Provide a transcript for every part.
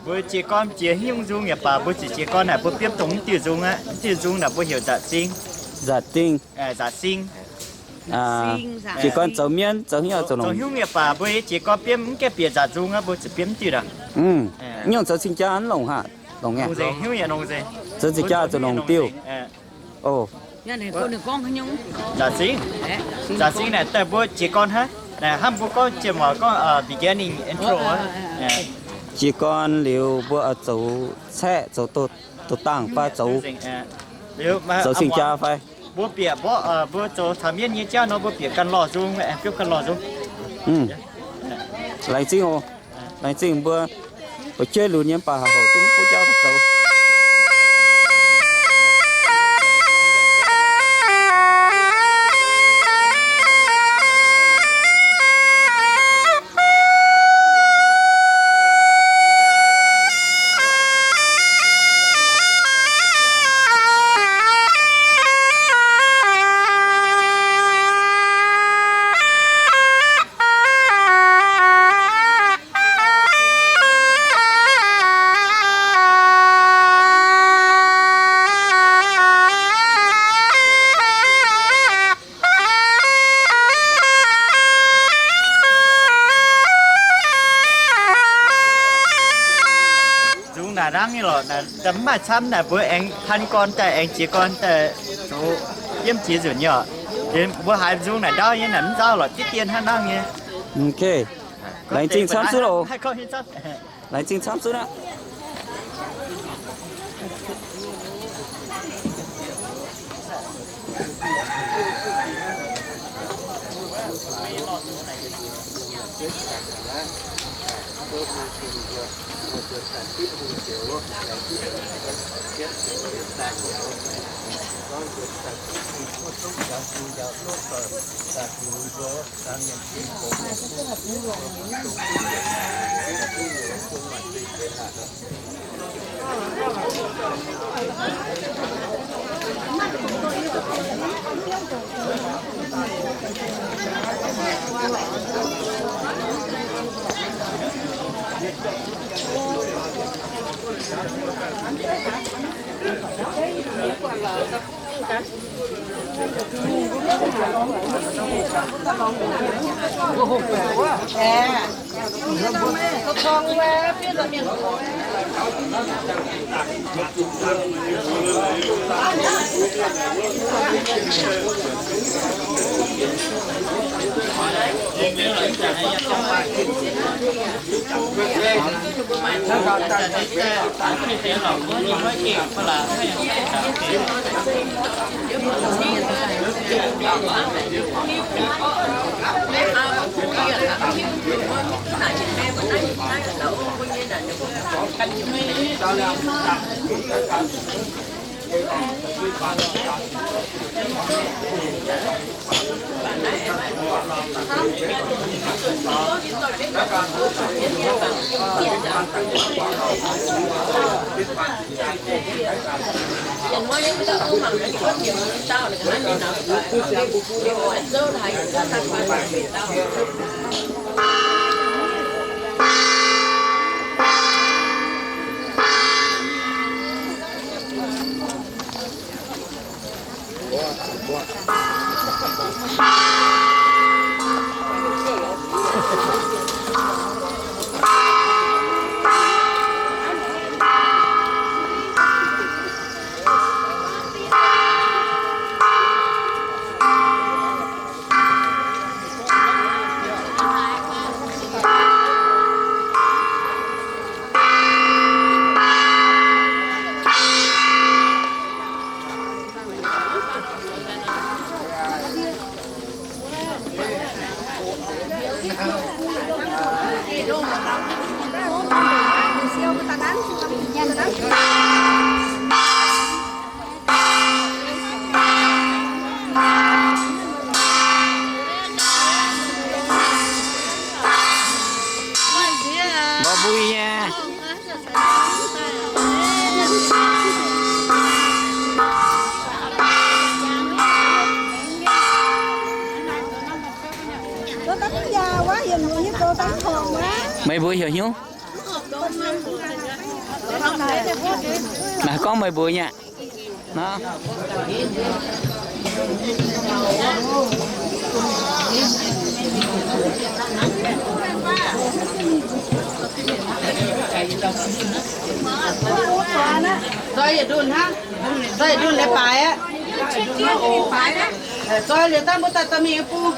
Mbuo jiez gorn jiex haaix nyungc nzung yaac baac, mbuo ziouc jiez gorn naaic mbuo biopv dongh mv diuh nzung aqv. Mv diuh nzung naaic mbuo heuc nzatc sing. Nzatc sing. Nzatc sing. Jiez gorn zoux mienv, zoux haaix nyungc, zoux hnyungv yaac baac, mbuo jiez gorn biopv mv gaengh bieqc nzatc nzung aqv, mbuo ziouc biopv mv diuh aqv. Haaix nyungc zoux cing-jaa mv longc haac, longc nyei. Zoux cing-jaa zoux longc diuh. Nzatc sing. Nzatc sing naaic daaih mbuo jiez gorn hnangv, naaic hnamv mbuo gorngv jiem waac gorngv beginning intro. Jiez gorn liuz mbuo oix zoux caeqv, zoux douz-dangh fai zoux, zoux cing-jaa fai? Mbuo bieqc mborqv, mbuo zoux caux mienv nyei jauv nor, mbuo bieqc ganh lorh nzung, biopv ganh lorh nzung. Laengz zingh oc. Laengz zingh mbuo. Fu'jueiv lunx nyei mv baac houc duqv mv butv jauv zoux. Nzung naaic hnangv nyei lorqc, mv maaih camv naaic mbuo aengx pan gorn daaih aengx jiez gorn daaih zoux yiem jiex nzunc nyei oc. Mbuo haiz nzung naaic ndaauv nyei naaic mv nzauh lorqc, diqv dien hnangv nangv nyei. Laengz zingh camv zuqv oc. Laengz zingh camv zuqv aqv. Mbuo mbui nyei. Meih mbuo heuc hnyouv? Naaiv gorngv meih mbuox nyei aqv. Nor. Nzoih yietc ndunh hnangv. Nzoih yietc ndunh leiz-baaix aqv. Nzoih liuz daaih mbuo daaih dorh mingh bung.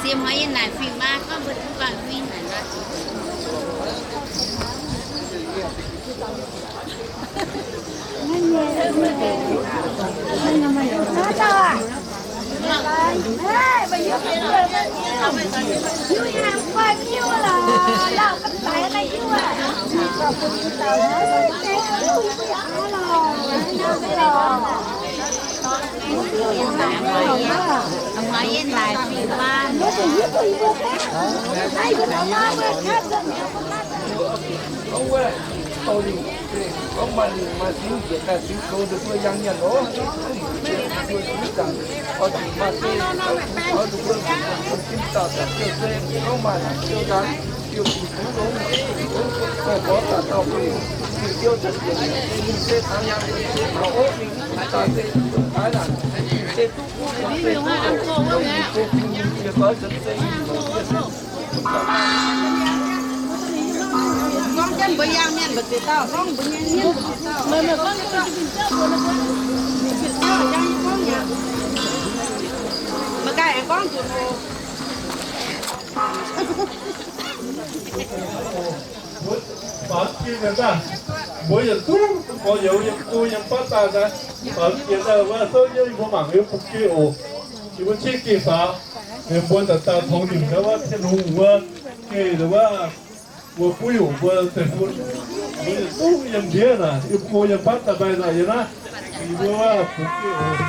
Siem hnoi yie naaic fingx maa gorngv mbuo duqv bangc huin naaic nor. Gorngv maaih lingc maaih fingx njiec daaih fingx goux nduqc mbuo yangh nyanc oc. Lingc njiec mbuo fingx zaangc oix zuqc maaih zeiv, oix zuqc mbuo fingx zaangc daaih ziouc se gorngv maaih ziouc nzaanx, ziouc zuqc duqv longx, longx, gorx daaih dauh bun ninh ziouc se taux yangh se taux ov, ninh mv daaih se taux naaic, ninh se duqv guv, ninh se duqv longx, ninh se fingx, ninh se goix se se Gorngv jienv mbuo yangh mienh mbu'ziex dauh, gorngv mbuo nyei mienh mbu'ziex dauh. Meih ganh aengx gorngv nzunc oc. Mbuo baamz jiex daaih, mbuo yietc zungv gorx-youz yiem go yiem fatv daaih, baamz jiex daaih wuov souv jienv yie mbuo mangc yiem bung geh oc. Yie mbuo ciev geh faaux, yie mbuo daaih daaih tongx nimc gaax wuov Tin-Hungh wuov geh wuov, mbuo buov heuc mbuo deic-bung, mbuo yietc zungv yiem ndiev naaic, yiem go yiem fatv daaih mbaih nzauh yiem naaiv. Yie mbuo wuov bung geh oc.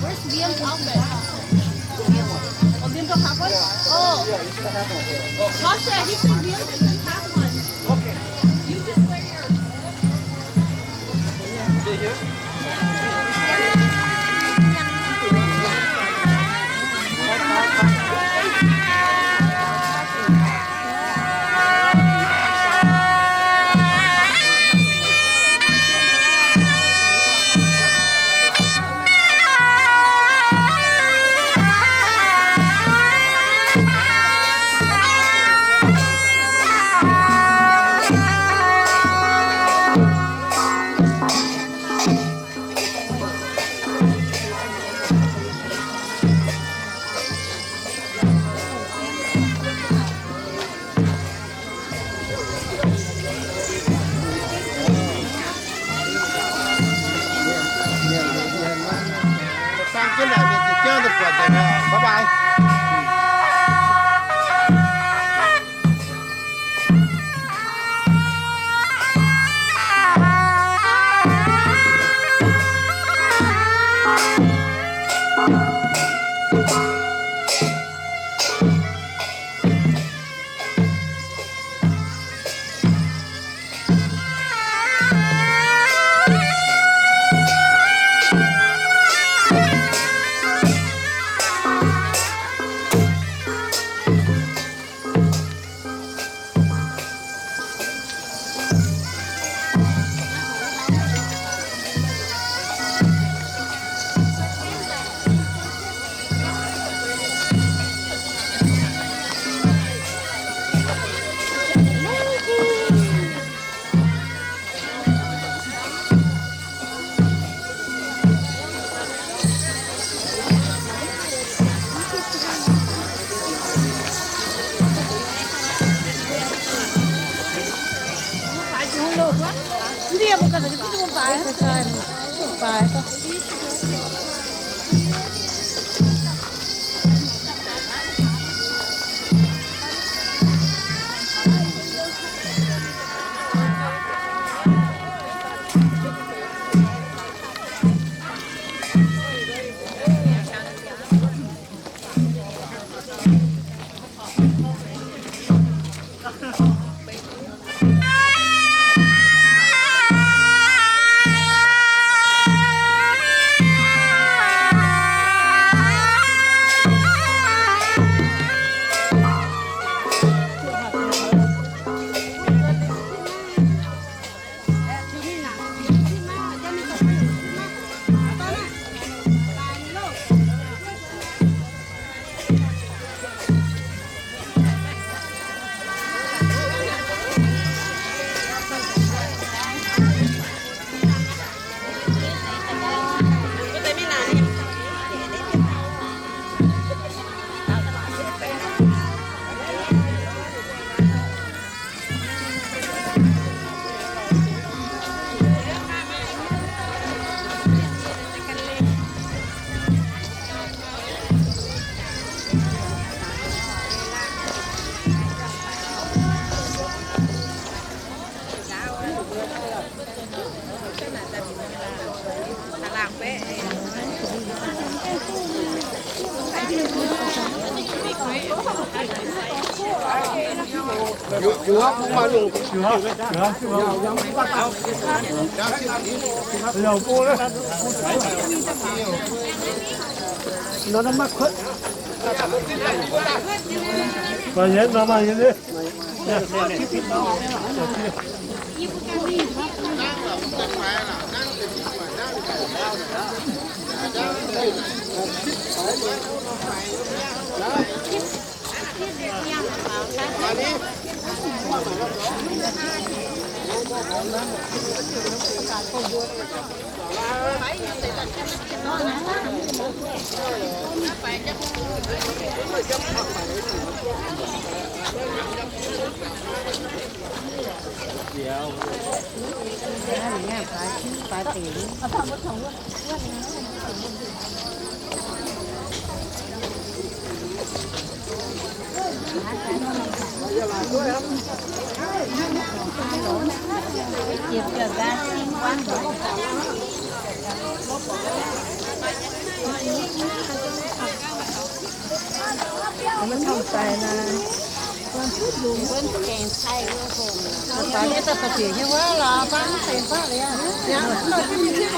Where's Liam's outfit? Oh, Liam don't have one? Oh. Tasha, he said Liam doesn't have one. Okay. You just wear yours. Bye bye.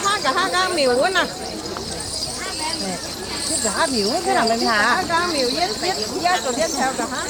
Haav nqa'haav nqaang miuc wuov naaic. Haav nqa'haav miuc wuov, haav nqa'haav nqaang miuc, yie, yie, yie zuqc yie taux nqa'haav.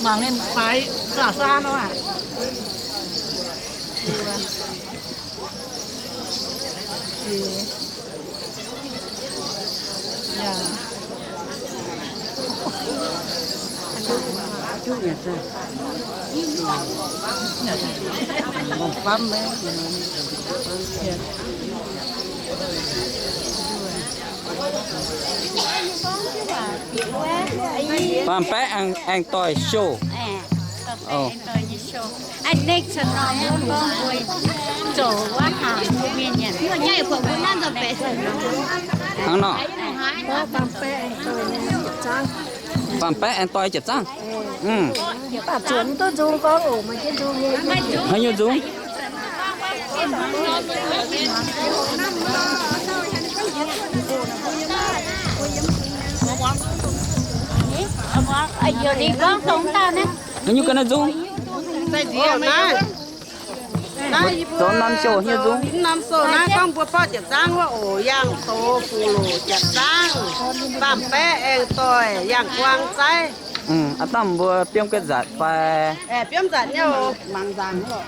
Mangc ninh faix zaqc saan nor aqv. Baamh baeqv aengx doic show. Hnangv nor. Baamh baeqv aengx doic jiex zaangv. Haaix nyungc nzung? Haaix nyungc ganh naaiv nzung? Zoux norm show haaix nyungc nzung? Norm show naaiv gorngv mbuo borqv jiex zaangv wuov oc, yangh doz fungc loc jiex zaangv, baamh baeqv aengx doic, yangh guang zaiv. Aa, dangh mbuo biomv guetv nzatc fai? Biomv nzatc nyei oc, mangc nzangc oc.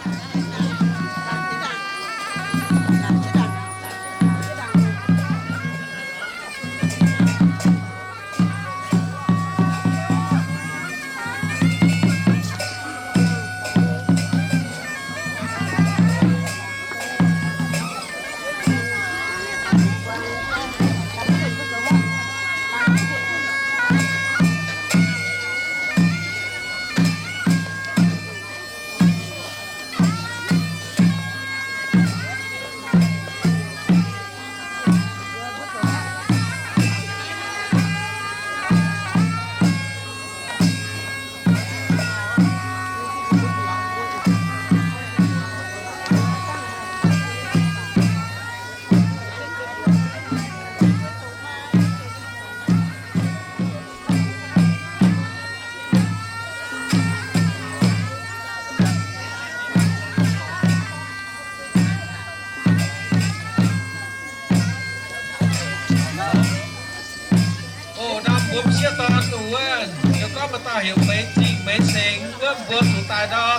Oc, ndau mbuo m'sieqv dorn wuov, ninh gorngv maaih dauh heuc Meix Zingh, Meix Sengx wuov, mbuo zuqc daaih ndau,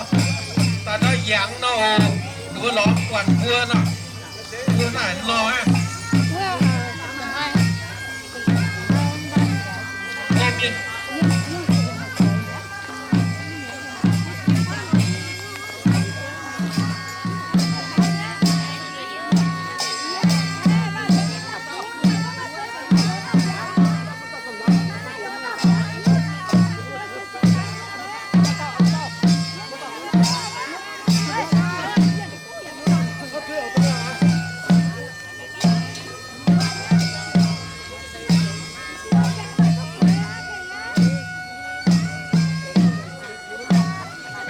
daaih ndau yangh nor oc, ninh mbuo lorz guangc mbuo nor, mbuo naaic nor aqv.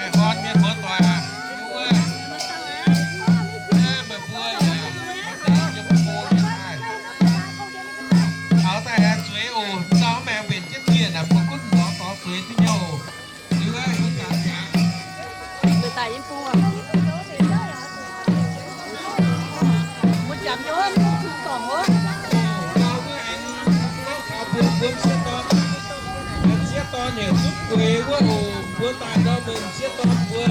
Baengh orn mienh muoz-doic aac, wuov, meih mbuo yaac maaih deix yiem go yiem daaih. Taux daaih aengx zueiz oc. Ndau maengx mbenc jienv mienh aeqv, mbuo gunv lorz dorh zueiz duqv nyei oc. Liuz aeqv, mbuo zanc jangx. Mbuo m'sieqv dorn, m'sieqv dorn heuc Zutv Gueix wuov oc. Mbuo daaih ndau meih m'sieqv dorn mbuo.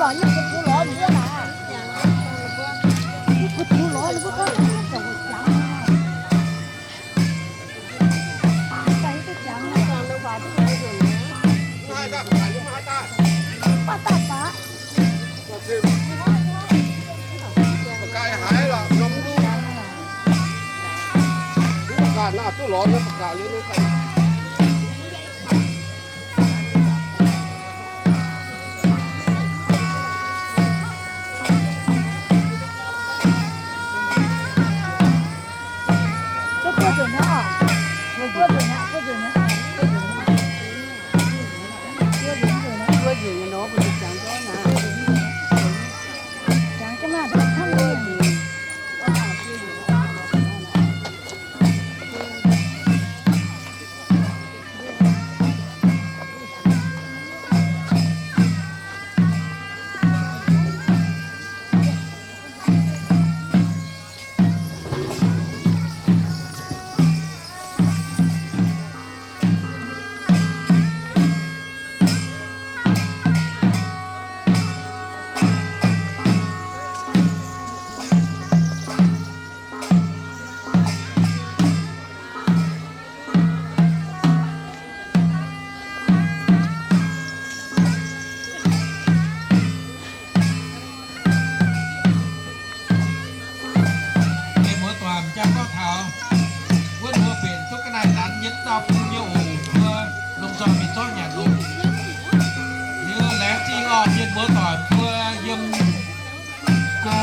Mienh muoz-doic, m'jangc gorngv taux wuov mbuo benx duqv ga'naaiv ndanv nyei dauh bung nyei oc, mbuo lomh nzoih mingh zorqv nyanc oc. Liuz laengz zingh orqc, mienh muoz-doic mbuo yiem go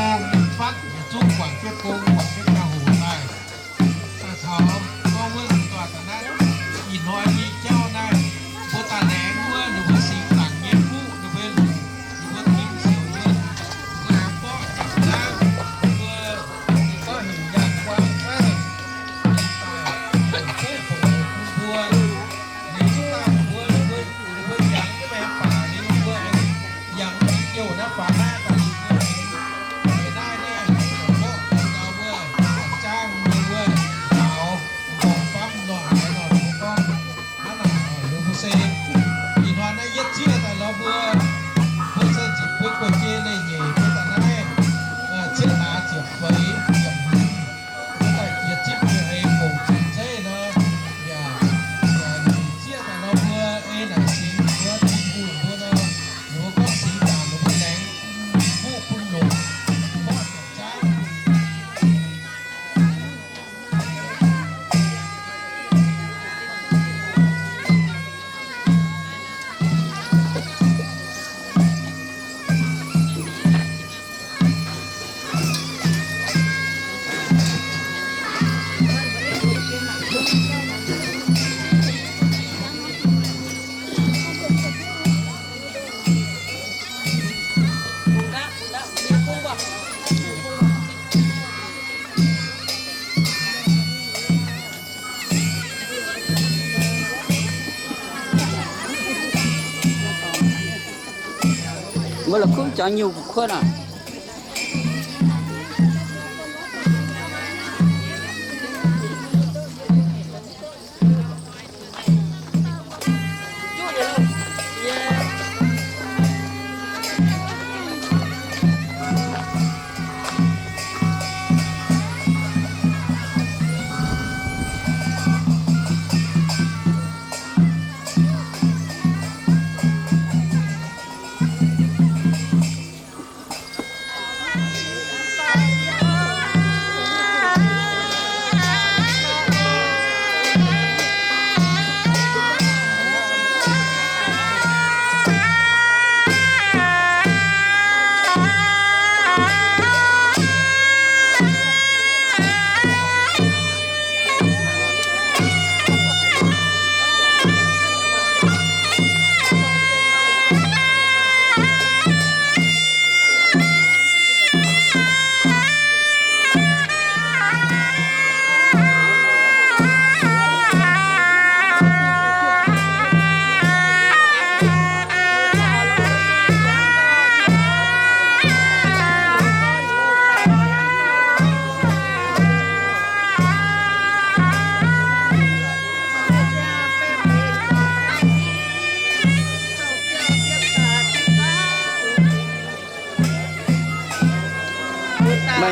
fatv yietc zungv guangc jienv gong, guangc jienv ziangh hoc daaih. Daaih taux gorngv wuov lomh nzoih daaih naaiv, ih hnoi nyei jauv naaiv, mbuo daaih laengz wuov ninh mbuo singx zaangc nyei fuqv, ninh mbuo, ninh mbuo ting siouc nyei, mbuo aengx borqv zaangc zaangv, mbuo, ninh gorngv heuc yangh guang naaiv, daaih, bun mbuo, ninh zungv daaih mbuo, ninh mbuo, ninh mbuo yangh jienv maengx baac liuz mbuo aengx yangh jienv jouh naaiv faaux naaiv daaih liuz mbuo aengx, naaiv naaiv, mborqv dau wuov, zaangv mbuo wuov, njaaux, mborqv famv nor haaix nor mbuo gorngv, hnangv naaic, liuz mbuo se, ih hnoi naaiv yietv zieqv daaih lorz mbuo, mbuo se ziepc buo guei-jei leiz-nyeic mbuo daaih naaiv, zieqv hlaax ziepc feix ziepc hmz, mbuo daaih jiex zipv nyei ei gongc zipv zeiv nor, yaac, yaac zieqv daaih lorz mbuo ei naaic singx mbuo Tin-Hungh mbuo nor, ninh mbuo gorngv singx zaangc ninh mbuo laengz bun fuqv bun longc, mborqv zaangc zaangv. Mbuo la'kuqv jangx nyungc kuv kuotv aac.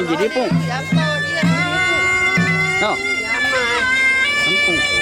Njiec ndiev bungv. Nor. Bungv.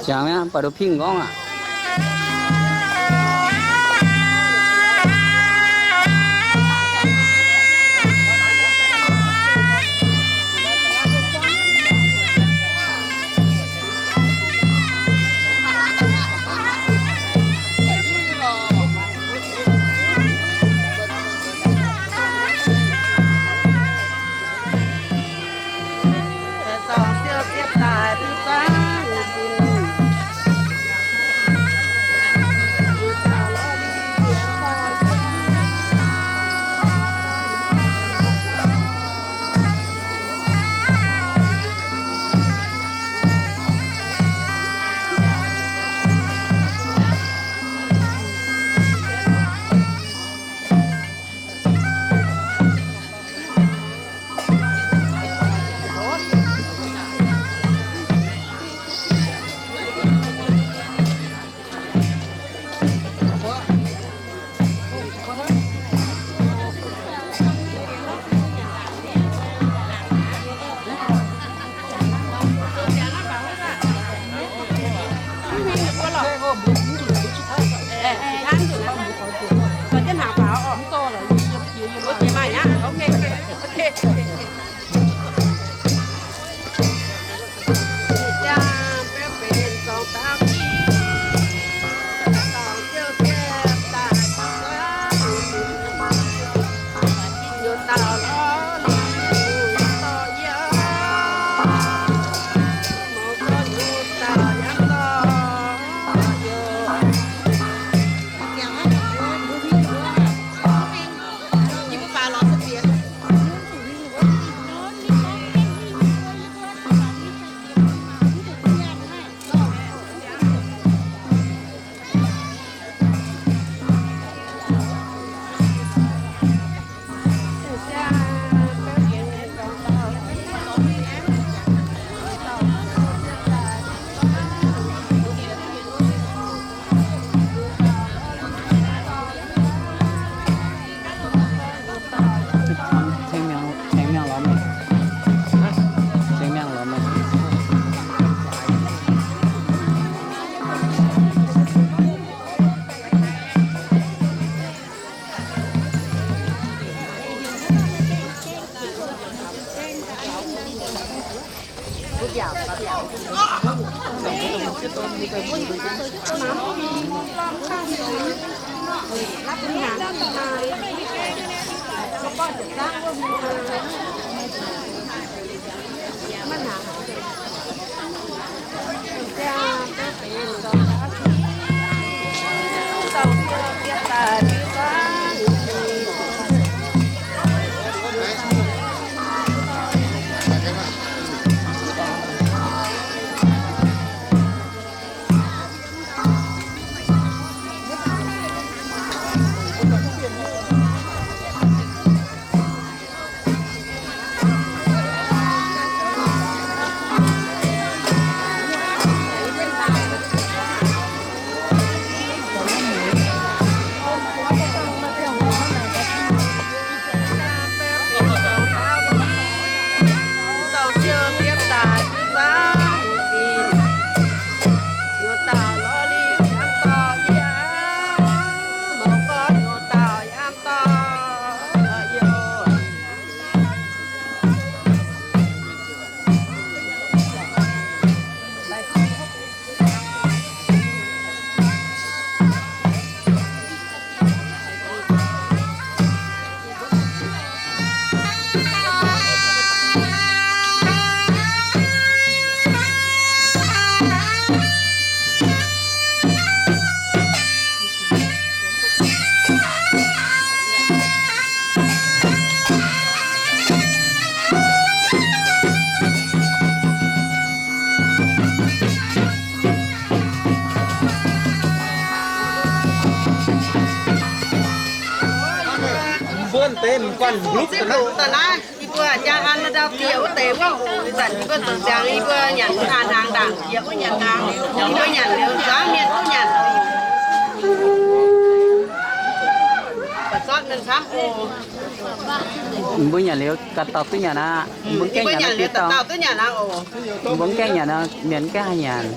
Jangx mi'aqv, baac nduqc pingh gorngv aqv. Ceng miangh lorz meih. Ceng miangh lorz meih. Mbuo deix m'guanh lupv da'naaiv. Yie mbuo jaa an ndau bieqc wuov deix wuov, ih zanc yie mbuo zoux ziangx yie mbuo nyanc hnangv ndaangc, bieqc wuov nyanc hnangv, yie mbuo nyanc liuz zuangx mienh duqv nyanc. Ba'zortv mienh Mbuo nyanc liuz ganh dauh duqv nyanc aqv. Mbuo gaengh nyanc, mbuo gaengh nyanc, mienh gaengh haih nyanc.